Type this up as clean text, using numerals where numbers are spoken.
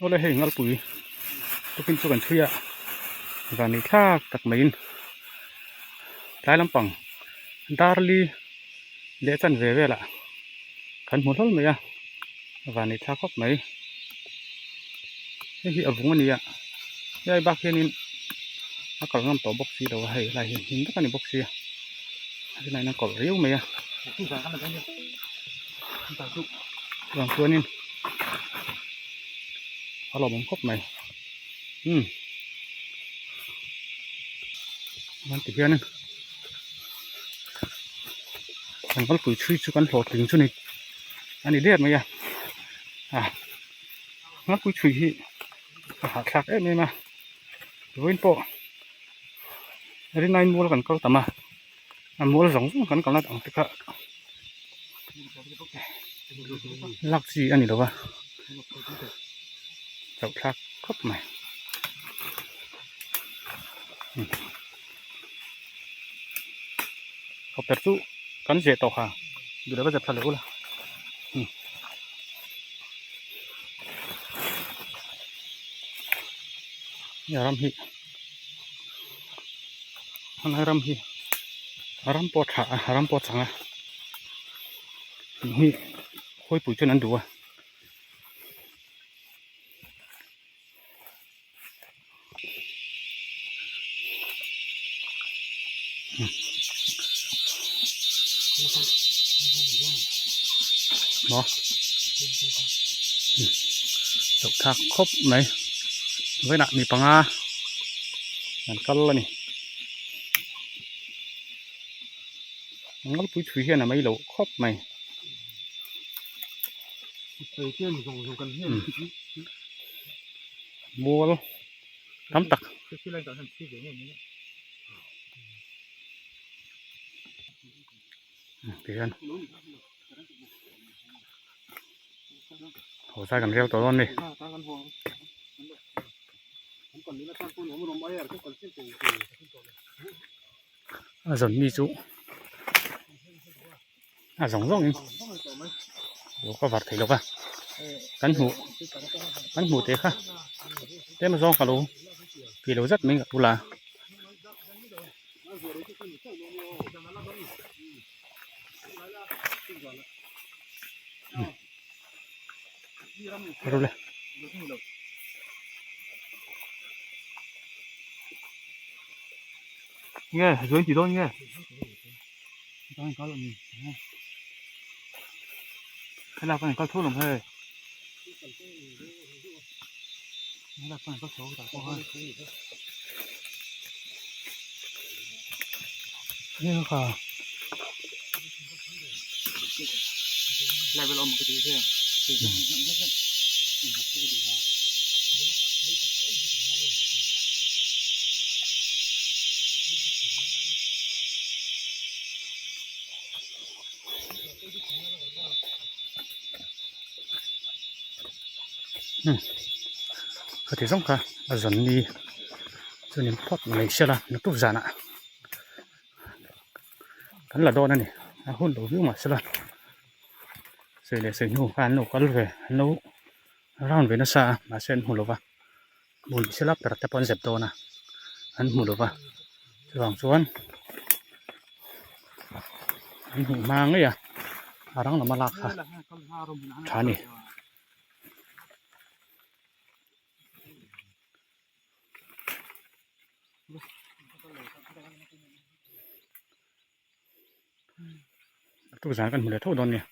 Awle hei ngalpui tukin chu kan chhui a van nei thlak tak maiin tlai lampang darli leh chanve velah kan hmu hlawl mai a van nei thlak khawp mai hei hi a vung a ni a helai bak hianin a kal ngam tawh bawk si lo a hei helai hi hnim vek a ni bawk sia a rinaiin a kawlh riau mai a chuvang chuanin a lawmawm khawp mai umm an ti hianin kan kalpui chhui chu kan hlawhtling chu ni a ni der mai a ah kalpui chhui hi a hahthlak em em a vawiin pawh rinai mual kan kal tam a. A mual zawng zawng kan kalna ang te kha lak chi a ni lo va chauh thlak khawp mai hawper chu kan zeh tawh kha duh lova zep thla leh ula ram hi. Helai ram hi ram pawh a tha a ram pawh a chang a tih hi khawipui chuan an duh a. Maw chauh thlak khawp mai vawiinah mi panga an kal a ni ngalpui chhui hian a mai loh khawp mai mual tam tak. Tihian haw zai kan rel tawh dawn a ni. A zawn mi chu a zawng zawng in lo cover thei lo va kan hmuh kan hmuh teh kha tlem a zawng ka lo ti lo zet mai ka ula. Nge zuai ti dawn nge helai kan kal tho lo hei helai kan kal tho tah pawh khan Khati zawng kha a zawn ni chu ni phawt mai se la naktuk zanah. Kan la dawn a ni a hun lo viau mahse la sawi leh sawi hnu kha an lo kal ve an lo round ve nasa a mahse an hmu lo va hmu ni sela per te pawh an zep dawn a an hmu lo va chuvang chuan an hmuh hma ngei a a rang lama lak kha tha a ni. Tuk zan kan hmu leh tho dawn nia.